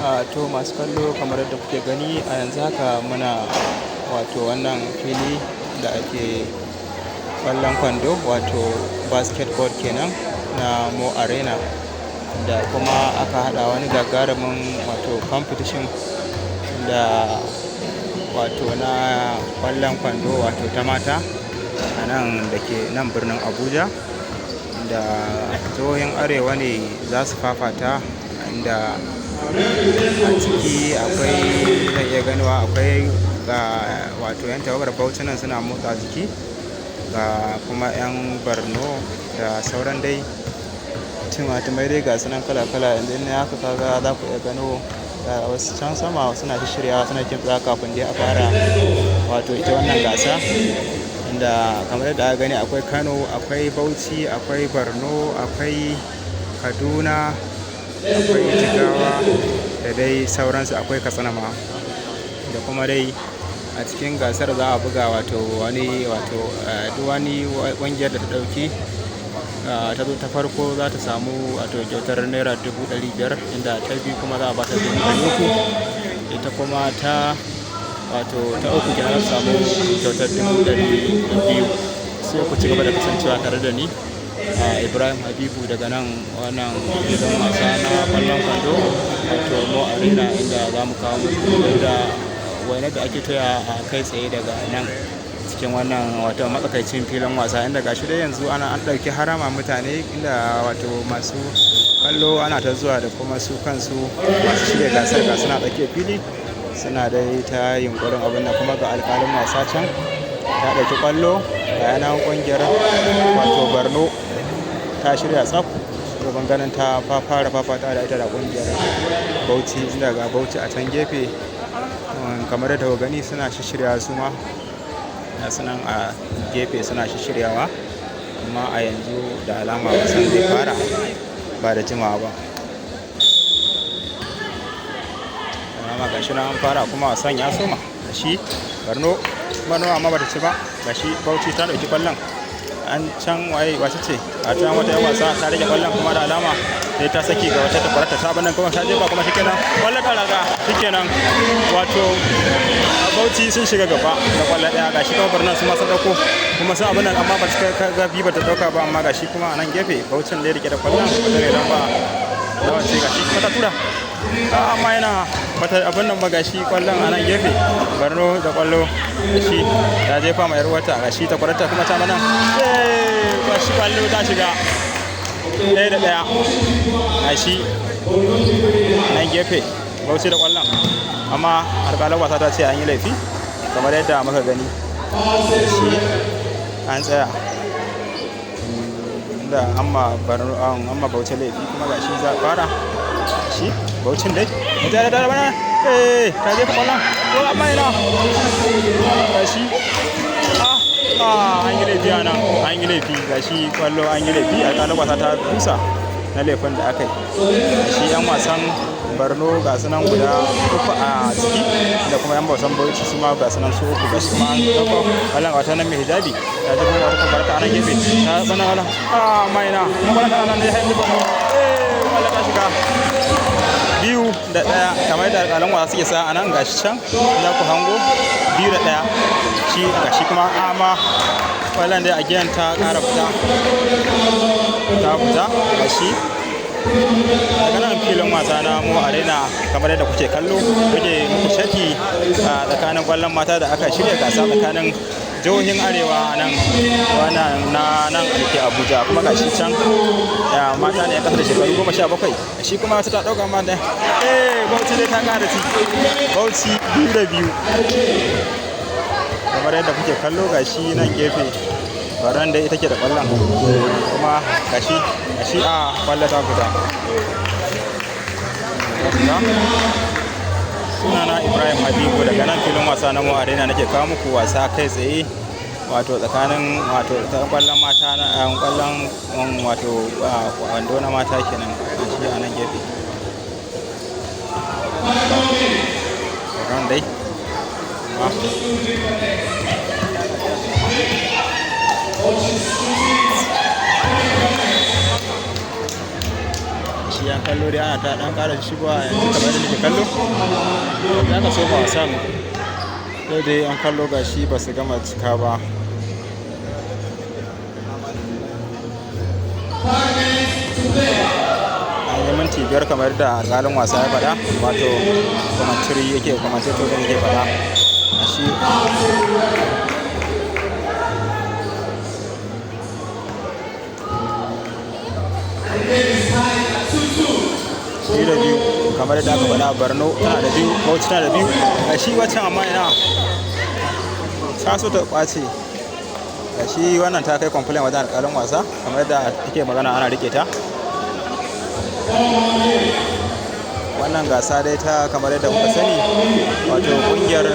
To masu kallo, kamar yadda kuke gani a yanzu haka, muna wato wannan fili da ake ƙwallon kwando, wato basketball kenan, na Mo Arena, da kuma aka haɗa wani gagarumin wato competition da wato na ƙwallon kwando, wato ta mata, a nan da ke nan birnin Abuja, da jihohin Arewa ne za su fafata, inda a ciki akwai, zan iya ganuwa, akwai ga wato 'yan tawagar Bauchi nan suna motsa jiki, ga kuma 'yan Borno da sauran dai timatimai dai, ga su nan kala-kala. Yanzu in haka kaga za ku iya gano ga wasu can sama suna shiryawa, suna kimtsawa kafin dai a fara wato ita wannan gasa, inda kamar yadda aka gani akwai Kano, akwai Bauchi, akwai Borno, akwai Kaduna, akwai Jigawa da dai sauransu, akwai Katsina ma. Da kuma dai a cikin gasar za a buga wato wani wato duk wani ƙungiyar da ta ɗauki ta zo ta farko za ta samu wato kyautar ₦500,000, inda ta biyu kuma za a ba ta 300,000, ita kuma ta wato ta uku kenan za ta samu kyautar 200,000. Sai ku ci gaba da kasancewa tare da ni, Ibrahim Habibu, daga nan wannan filin wasa na ƙwallon kwando, wato Mo Arena, inda za mu kawo muku yadda wainar da ake toya a kai tsaye daga nan cikin wannan wato matsakaicin filin wasa, inda gashi dai yanzu ana an ɗauki harama mutane, inda wato masu kallo ana ta zuwa, da kuma su kansu masu shirya gasar ga suna tsakiyar fili suna dai ta yunƙurin abin nan. Kuma ga alƙalin wasa can ya ɗauki ƙwallo, ga yanan ƙungiyar wato Borno ta shirya tsaf domin ganin ta fara fafata da ita da ƙungiyar Bauchi, inda ga Bauchi a can gefe, kamar yadda kuka gani, suna shishshiryawa, su ma suna a gefe suna shishshiryawa. Amma a yanzu da alama wasan zai fara ba da jimawa ba. Alama gashi nan an fara kuma wasan ya soma. Gashi Borno, Borno amma bata ci ba. Gashi Bauchi ta ɗauki ƙwallon. An can waye, wace ce? A can wata 'yan wasa ta rike ƙwallon, kuma da alama sai ta saki ga wata takwarata ta abin nan, kuma ta jefa, kuma shikenan ƙwallon ta raga, shikenan wato Bauchi sun shiga gaba da ƙwallo ɗaya. Gashi kuma Borno su ma sun ɗauko kuma sun abin nan, amma ba su kai ga ba ta ɗauka ba. Amma gashi kuma a nan gefe Bauchin da ya rike da ƙwallon, wata mai lamba nawa ce? Gashi kuma ta tura, amma yana bata abin nan ba. Gashi ƙwallon a nan gefe, Borno da ƙwallo, gashi ta jefa ma 'yar uwarta, gashi ta kwarata kuma ta mana, eh, gashi ƙwallo ta shiga, 1-1. Gashi nan gefe Bauchi da ƙwallon, amma alƙalin wasa ta ce an yi laifi. Kamar yadda muka gani shi an tsaya inda amma Borno, amma Bauchi laifi. Kuma gashi za a fara shi Bauchin dai mutane da bana, eh, ta jefa ƙwallon to, amma ina, gashi, ah ah, an yi laifi a nan, an yi laifi. Gashi ƙwallo an yi laifi, alƙalin wasa ta busa na laifin da aka yi. Shi 'yan wasan Borno ga su nan guda uku a ciki, da kuma 'yan wasan Bauchi su ma ga su nan su uku. Gashi kuma an ɗauko ƙwallon, wata nan mai hijabi ta ji kuma wata barka a nan gefe ta bana wala, ah, amma ina, kuma ƙwallon tana nan ne har yanzu Borno, eh, ƙwallo ta shiga, 2-1, kamar yadda alƙalan wasa suke sa a nan. Gashi can za ku hango 2-1. Shi gashi kuma, amma ƙwallon dai again ta ƙara fita, ta fita. Gashi daga nan filin wasa na Mo Arena, kamar yadda kuke kallo, kuke muku shaki a tsakanin ƙwallon mata da aka shirya gasa tsakanin jihohin Arewa nan, wannan na nan da ke Abuja. Kuma gashi can ya mata ne ya kasa da shekaru 17. Shi kuma wata ta ɗauka ma da, eh, Bauchi dai ta ƙara ci, Bauchi 2-2, kamar yadda kuke kallo. Gashi nan gefe Baran dai ita ke da ƙwallon, kuma gashi, gashi, a ƙwallo ta fita. Sunana Ibrahim Habibu, daga nan filin wasa na Mo Arena nake kawo muku wasa kai tsaye, wato tsakanin wato ta ƙwallon mata na ƙwallon wato wando na mata kenan. Shi a nan gefe Baran dai. Shi an Kallo dai ana ta ɗan ƙara shigowa yanzu kamar yadda nake kallo. Za ka soma wasan. Yau dai 'yan kallo gashi ba su gama cika ba. An yi minti 5 kamar da alƙalin wasa ya faɗa, wato commentary yake, commentator ɗin yake faɗa. Shi 2-2 kamar yadda aka faɗa, Borno tana da biyu, Bauchi tana da biyu. Ga shi waccan, amma ina, ta so ta ƙwace. Ga shi wannan ta kai complain wajen alƙalin wasa, kamar yadda ake magana ana riƙe ta. Wannan gasa dai ta, kamar yadda kuka sani, wato ƙungiyar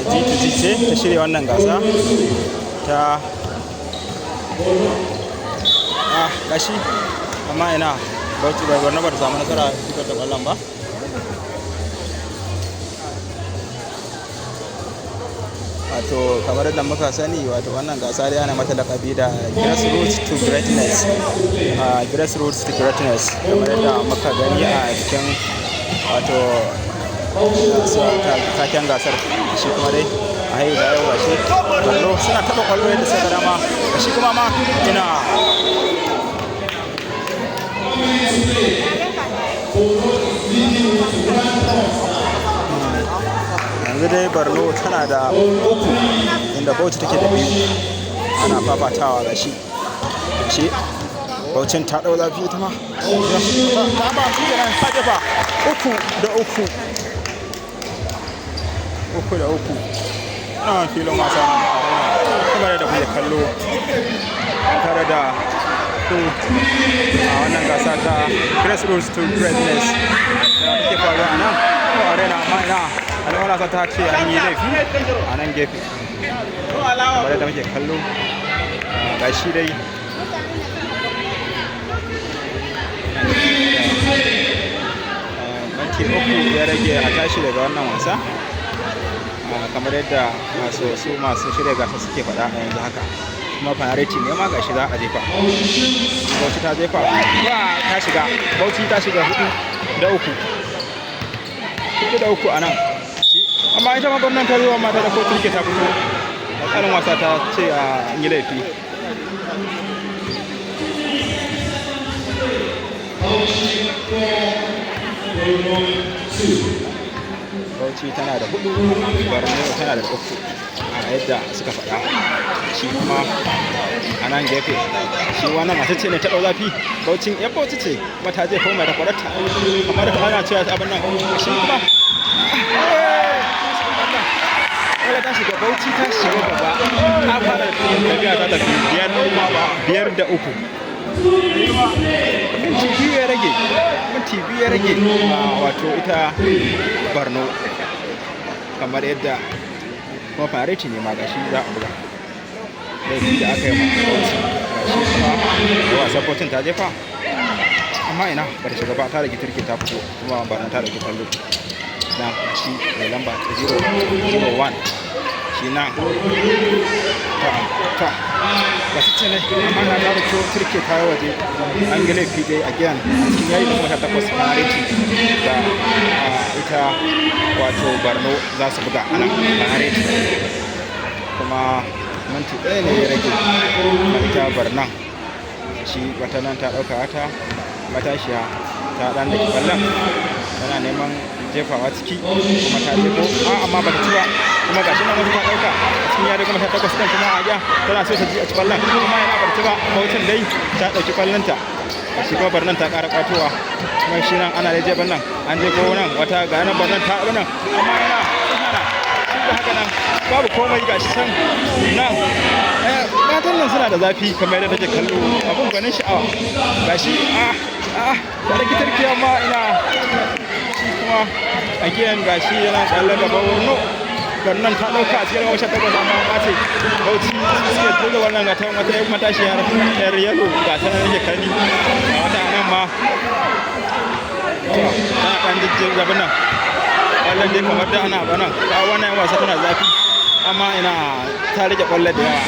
G2G ce ta shirya wannan gasa ta. Gashi, amma ina, Bauchi bai, Borno ba ta samu nasara shigar da ƙwallon ba. Wato kamar yadda muka sani, wato wannan gasa dai ana mata lakabi da Grassroots to Greatness, Grassroots to Greatness, kamar yadda muka gani a cikin wato taken gasar. Shi kuma dai a hayu da yau gashi Borno suna taɓa ƙwallo yadda suka ga dama. Shi kuma ma ina. Yanzu dai Borno tana da uku, inda Bauchi take da biyu. Ana fafatawa. Ga shi shi Bauchin ta ɗau zafi, ita ma ta ba shi kenan, ta jefa 3-3, 3-3. Na filin wasa na kamar da kuke kallo tare da ku a wannan gasa ta Grassroots to Greatness da take faruwa a nan ko arena. Amma ina, al'amura ta ce an yi laifi a nan gefe, kamar yadda muke kallo. Ga shi dai minti 3 ya rage a tashi daga wannan wasa, kamar yadda masu su masu shirya gasa suke faɗa a yanzu haka. Kuma penalty ne ma, gashi za a jefa. Bauchi ta jefa ba, ta shiga. Bauchi ta shiga, 4-3, 4-3 a nan. Amma ita ma gwamnan ta zo, amma ta da kotun ke ta fito. Alƙalin wasa ta ce a yi laifi. Bauchi 4, Borno 2. Bauchi tana da hudu, Borno tana da uku a yadda suka faɗa. Shi kuma a nan gefe, shi wannan mace ce ne ta ɗau zafi. Baucin yan Bauchi ce kuma ta jefa mai takwararta, kamar ana cewa abin nan. Shi kuma wala ta shiga. Bauchi ta shiga gaba, ta fara tafiya, ta tafi 5-3. Minti 2 ya rage, minti 2 ya rage. Wato ita Borno, kamar yadda kuma fareti ne ma, gashi za a buga. Laifi da aka yi ma Bauchi. Gashi kuma da wasan Bauchin ta jefa, amma ina, ba ta shiga ba, ta rage turke ta fito. Kuma Borno ta dauki kwallo na shi mai lamba 001. Shi na ta ta ga su ce ne, amma na da kyau, turke ta waje, an ga laifi dai again a cikin yayi 18. Penalty da ita wato Borno za su buga ana penalty, kuma minti 1 ne ya rage ma ita Barnan. Shi wata nan ta ɗauka, wata matashiya ta ɗan da kwallon, tana neman jefawa ciki, kuma ta jefo a, amma bata ci ba. Kuma gashi nan wata ta ɗauka a cikin yari 18 ɗin, kuma a tana so ta ji a ci kwallon, kuma yana bata ci ba. Bauchin dai ta ɗauki kwallonta. Shi kuma Barnan ta ƙara ƙwatowa. Kuma shi nan ana da jeban nan, an je ko nan wata ga nan Barnan ta nan, amma yana sun hana shi da haka nan babu komai. Gashi can nan matan nan suna da zafi kamar yadda take kallo, abun gwanin sha'awa. Gashi a a da rikitar kiyama ina. Shi kuma again gashi yana tsalle gaba. Wurno Barnan ta ɗauka a cikin 18, amma ba ce Bauchi suke dole. Wannan ga ta wata yan matashiyar yar yalo, ga ta nan nake kani, ga wata nan ma. To, tana ɗan jijjin gaban nan ƙwallon dai kamar da ana banan ta. Wannan wasa tana zafi, amma ina, ta rike ƙwallon da yawa,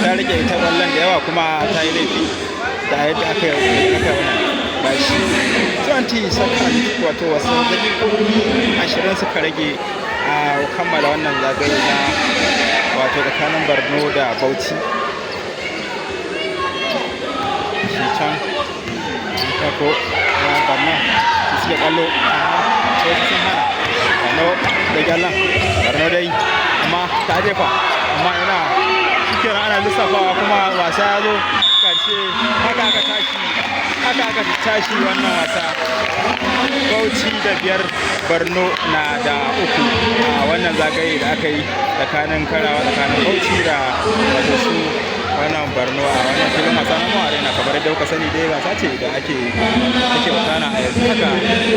ta rike ita ƙwallon da yawa, kuma ta yi laifi da yadda aka yi aka wannan. Gashi 20 second, wato wasu daƙiƙoƙi 20 suka rage a kammala wannan zagaye na wato tsakanin Borno da Bauchi. Shi can ko na Borno su suke kwallo, amma Bauchi sun hana Borno da gyallan. Borno dai, amma ta jefa, amma ina, shikenan, ana lissafawa kuma wasa ya zo karshe. Haka aka tashi, haka aka tashi wannan wasa, Bauchi da biyar, Borno na da uku, a wannan zagaye da aka yi tsakanin karawa tsakanin Bauchi da wato su wannan Borno a wannan filin wasa na Arena. Kamar yadda kuka sani dai, wasa ce da ake take wakana a yanzu haka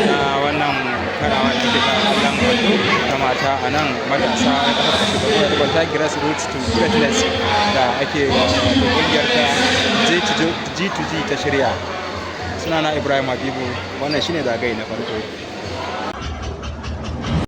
na wannan karawa da take ta kwallon kwando ta mata a nan, matasa na kasar shekaru da kwanta, Grassroots to Greatness, da ake wato kungiyar ta G2G ta shirya. Sunana Ibrahim Habibu, wannan shine zagaye na farko.